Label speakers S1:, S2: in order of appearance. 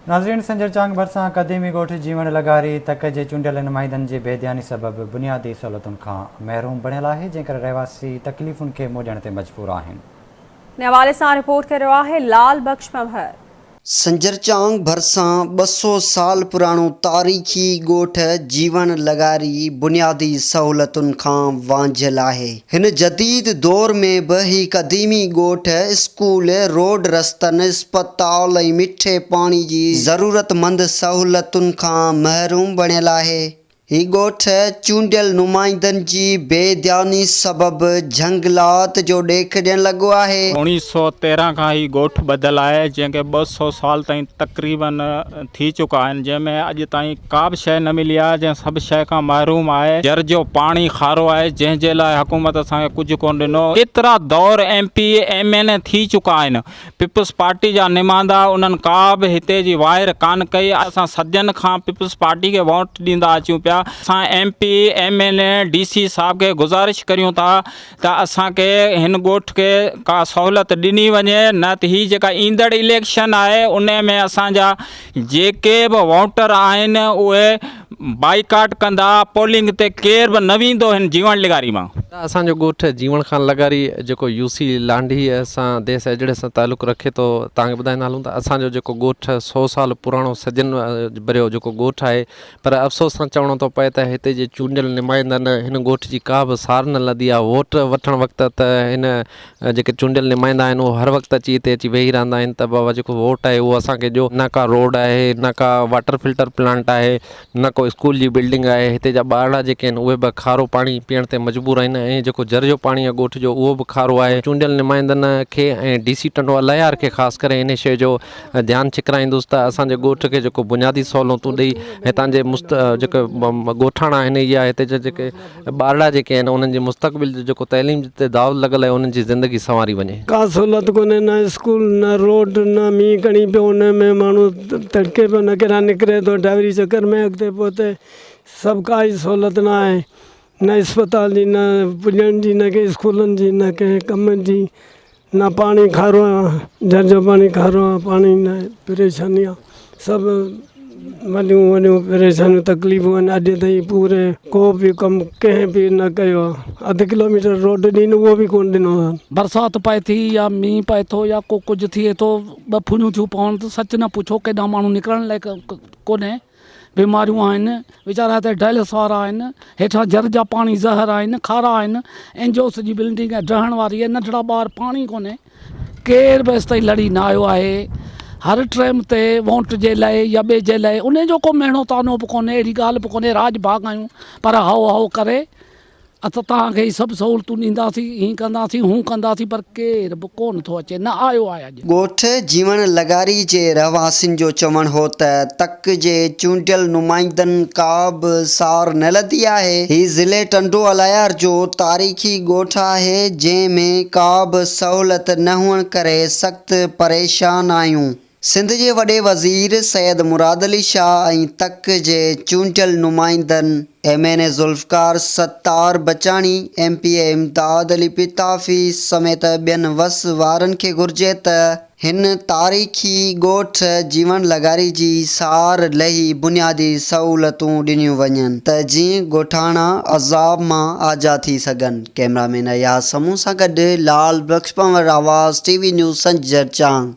S1: ناظرين سنجر چانگ ڀرسان قديمي ڳوٺ جيوڻ لغاري تڪ جي چونڊيل نمائندن جي بي ڌياني سبب بنيادي سهولتن کان محروم بڻيل آهي جنهن ڪري رهواسي تڪليفن کي منهن ڏيڻ تي مجبور آهن.
S2: ان حوالي سان رپورٽ ڪري رهيو آهي لال بخش پنهور.
S3: سنجرچانگ ڀرسان 200 سال پراڻو تاريخي ڳوٺ جيوڻ لغاري بنيادي سهولتن کان وانجهيل آهي. هن جديد دور ۾ به هي قديمي ڳوٺ اسڪول، روڊ رستن، اسپتال ۽ مٺي پاڻي جي ضرورتمند سهولتن کان محروم بڻيل آهي. هي ڳوٺ چونڊيل نمائندن جي بي ڌياني سبب جهنگلات جو ڏيک ڏيڻ لڳو آهي.
S4: 1913 کان هي ڳوٺ ٻڌل آهي جنهن کي 200 سال تائين تقريبن ٿي چڪا آهن جنهن ۾ اڄ تائين ڪا به شيء نه ملي آهي جنهن سڀ شيء کان محروم آهي جر جو پاڻي کارو آهي جنهن جي لاء حڪومت اسان کي ڪجهه ڪونه ڏنو ڪيترا دور M P A M N A ٿي چڪا آهن پيپلز پارٽي جا نمائندا انهن ڪا به هتي جي واهر ڪانه ڪئي، اسان صدين کان پيپلز پارٽي کي ووٽ ڏيندا اچون پيا، اسان M P A, M N A, D C صاحب کي گذارش ڪريون ٿا ته اسان کي هن ڳوٺ کي ڪا سهولت ڏني وڃي نه ته هي جيڪا ايندڙ اليڪشن آهي ان ۾ اسان جا جيڪي به ووٽر آهن اهي بائيڪاٽ ڪندا، پولنگ تي ڪير به نه ويندو هن جيوڻ لغاري مان.
S5: اسان جو ڳوٺ جيوڻ خان لغاري جيڪو يو سي لانڍي سان ديس اجڙي سان تعلق رکي ٿو توهان کي ٻڌائيندا هلون ته اسان جو جيڪو ڳوٺ سو سال پراڻو صدين ڀريو جيڪو ڳوٺ آهي پر افسوس سان چوڻو ٿو پئي ته هتي جي چونڊيل نمائندن هن ڳوٺ جي ڪا به سار نه لڌي آهي ووٽ وٺڻ وقت ته هن جيڪي چونڊيل نمائندا آهن اهي هر وقت اچي هتي اچي ويهي رهندا آهن ته بابا جيڪو ووٽ آهي اهو اسان کي ڏيو نه ڪا روڊ آهي نه ڪا واٽر فلٽر پلانٽ آهي نه ڪو اسڪول جي بلڊنگ آهي هتي جا ٻارڙا جيڪي آهن اهي به کارو پاڻي پيئڻ تي مجبور آهن ۽ جيڪو جر جو پاڻي آهي ڳوٺ جو اهو به کارو آهي چونڊيل نمائندن کي ۽ ڊي سي ٽنڊو الهيار کي خاص ڪري ان شيء جو ڌيان ڇڪرائيندس ته اسان جي ڳوٺ کي جيڪو بنيادي سهولتون ڏئي هتان جي مست جيڪي ڳوٺاڻا آهن يا هتي جا جيڪي ٻارڙا جيڪي آهن انهن جي مستقبل جو جيڪو تعليم تي داء لڳل آهي انهن جي زندگي سنواري وڃي.
S6: ڪا سهولت ڪونهي نه اسڪول نه روڊ نه مينهن ڪڻي پيو ان ۾ ماڻهو تڙڪي پيو نه ڪيڏانهن نڪري ٿو ڊرائيوري چڪر ۾ اڳتي پوئتي سڀ ڪائي سهولت نه آهي نه اسپتال جي نه پڄڻ جي نه ڪنهن اسڪولن جي نه ڪنهن ڪم جي نه پاڻي کارو آ جر جو پاڻي کارو آ پاڻي نه پريشاني آ سڀ وڏيون وڏيون پريشانيون تڪليفون آهن اڄ تائين پوري ڪو به ڪم ڪنهن به نه ڪيو آ اڌ ڪلوميٽر روڊ ڏين اهو به ڪونه ڏنو اٿن.
S7: برسات پئي ٿي يا مينهن پئي ٿو يا ڪو ڪجهه ٿئي ٿو ٻه ڦڙيون ٿيون پون ته سچ نه پڇو ڪيڏانهن ماڻهو نڪرڻ لائق ڪونهي. بيماريون آهن، ويچارا هتي ڊائلس وارا آهن، هيٺان جر جا پاڻي زهر آهن، کارا آهن، اين جي اوز جي بلڊنگ آهي ڊهڻ واري آهي، ننڍڙا ٻار پاڻي ڪونهي، ڪير به ايستائين لڙي نه آيو آهي، هر ٽيم تي ووٽ جي لاء يا ٻئي جي لاء انهي جو ڪو مهڻو طعنو به ڪونهي، اهڙي ڳالهه به ڪونهي، راڄ ڀاڳ آهيون پر هائو هائو ڪري اسان توهان کي هي سڀ سهولتون ڏينداسين، هين ڪنداسين، هون ڪنداسين پر ڪير به ڪونه ٿو اچي، نه آيو آهي اڄ.
S3: ڳوٺ جيوڻ لغاري جي رهواسين جو چوڻ هو ته تڪ جي چونڊيل نمائندن ڪا به سار نه لڌي آهي، هي ضلعي ٽنڊو الهيار جو تاريخي ڳوٺ آهي، جنهن ۾ ڪا به سهولت نه هئڻ ڪري سخت پريشان آهيون. سنڌ جي وڏي وزير سيد مراد علي شاهه ۽ تڪ جي چونڊيل نمائندن M N A Zulfiqar Sattar Bachani, M P A Imdad Ali Pitafi سميت ٻين وس وارن کي گهرجي ته هن تاريخي ڳوٺ جيوڻ لغاري جي سار لهي بنيادي سهولتون ڏنيون وڃن ته جيئن ڳوٺاڻا عذاب مان آجا ٿي سگهن. ڪئميرا مين اياز سمون سان گڏ Lal Bakhsh Panhwar, Awaz T V news Sanjar Chang.